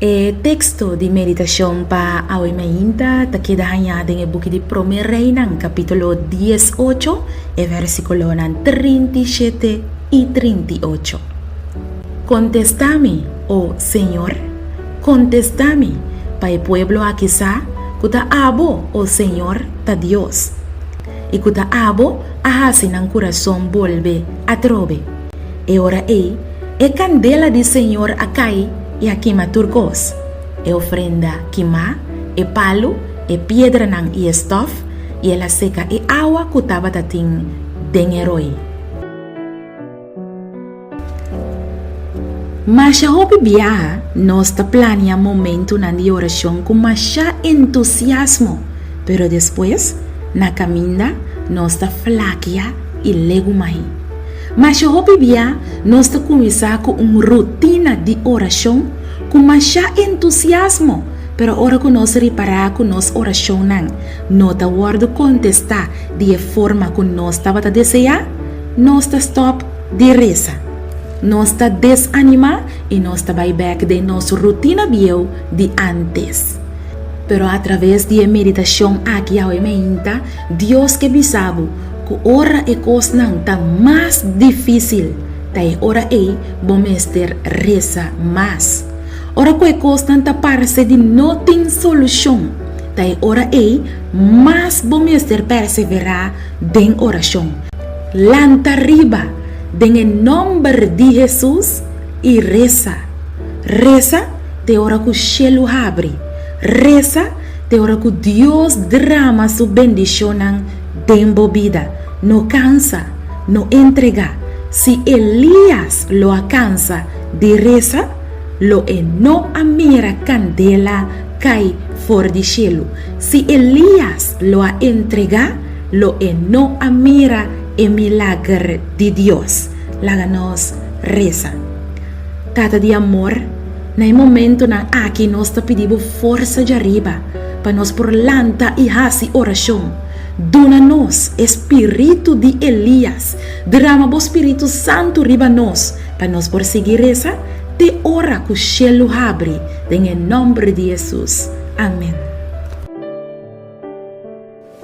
E teksto di meditashon pa awe mainta ta keda hañá den e buki di Promé Reinan, kapítulo 18, e versíkulonan 37 i 38. Kontestá mi, o Señor, kontestá mi, pa e pueblo aki sa ku ta abo, o Señor, ta Dios, i ku ta abo a hasi nan kurason bolbe atrobe. E ora ei, E kandela di Señor a kai i a kima tur kos, e ofrenda kimá, e palu, e piedranan i e stòf, i el a seka e awa ku tabata tin den e roi. Masha hopi biaha nos ta plania momentunan di orashon ku masha entusiasmo, pero despues, na kaminda, nos ta flakia i legumai. Masha hopi bia nos ta kuminsá ku un rutina di orashon ku masha entusiasmo, pero ora ku nos ripará ku nos orashonnan no ta wòrdu kontestá di e forma ku nos tabata deseá, nos ta stòp di resa. Nos ta desanimá i nos ta bai bèk den nos rutina bieu di ántes. Pero atraves di e meditashon aki awe meinta, Dios ke bisa bo ku ora e kosnan ta mas difísil, ta e ora ei bo mester resa mas. Ora ku e kosnan ta parse di no tin solushon, ta e ora ei mas bo mester perseverá den orashon. Lanta riba den e nòmber di Hesus i resa. Resa te ora ku shelu habri. Resa te ora ku Dios drama su bendishonnan den bo bida. No kansa, no entregá. Si Elías lo a kansa di resa, lo e no a mira kandela kai for di shelu. Si Elías lo a entregá, lo e no a mira e milager di Dios. Laga nos resa. Tata di amor, na e momentonan aki nos ta pidi bo forsa djariba pa nos por lanta i hasi orashon. Duna nos e spiritu di Elias. Drama bo spiritu santu riba nos pa nos por sigui resa te ora ku shelu habri den e nòmber di Hesus. Amen.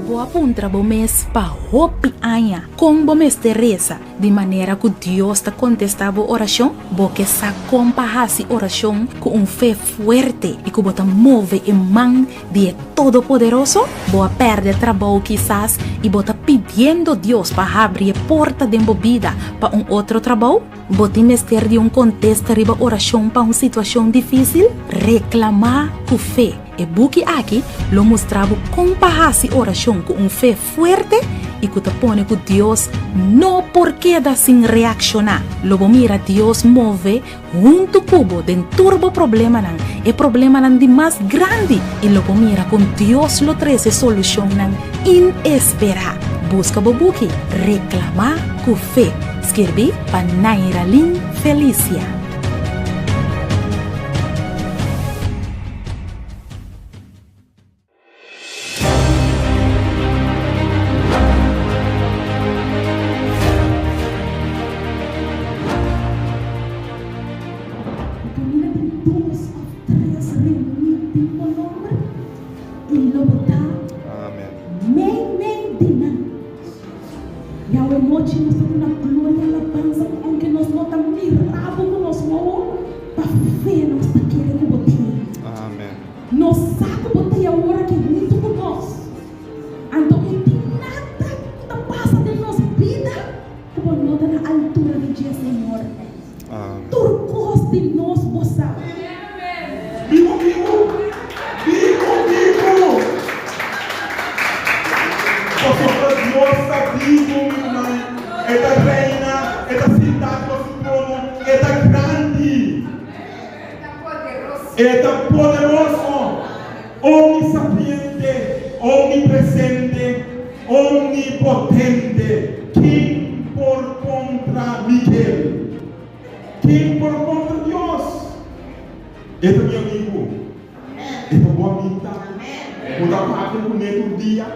Bo a puntra bo mes pa hopi aña kon bo mester resa di manera ku Dios ta kontestá bo orashon? Bo ke sa kon pa hasi orashon ku un fe fuerte i ku bo ta move e man di e Todopoderoso? Bo a pèrdè trabou kisas i bo ta pidiendo Dios pa habri e porta den bo bida pa un otro trabou? Bo tin mester di un kontesta riba orashon pa un situashon difísil? Reklamá ku fe! E buki aki lo mustra bo kon pa hasi orashon ku un fe fuerte i ku ta pone ku Dios no por keda sin reakshoná. Lo bo mira Dios move huntu ku bo den tur bo problemanan, e problemanan di mas grandi, i lo bo mira kon Dios lo trese solushonnan inesperá. Buska bo buki Reklamá ku Fe, skirbí pa Nairalyn Felicia. Kaminda tin dos òf tres reuní den bo nòmber, i lo bo ta meimei di nan. Yahweh nochi nos ta duna gloria, alabansa ku ounke nos no ta mira bo ku nos wowo, pa fe nos ta kere ku bo tin. Nos sa ku bo ta e awor aki huntu ku nos. Anto e tin nada ku ta pasa den nos bida ku bo no ta na altura di dje, Señor. Tur kos di nos bo sa. Bibu bibu! Bibu bibu! Pasobra Dios ta bibu, mi ruman. E ta reina, e ta sintá riba su trono, e ta grandi. E ta poderoso, omnisapiente, omnipresente, omnipotente. Ken por kontra Miguel? Ken por kontra Dios? E ta mi amigu. E ta bo amigu tambe. Bo ta papia kuné tur dia.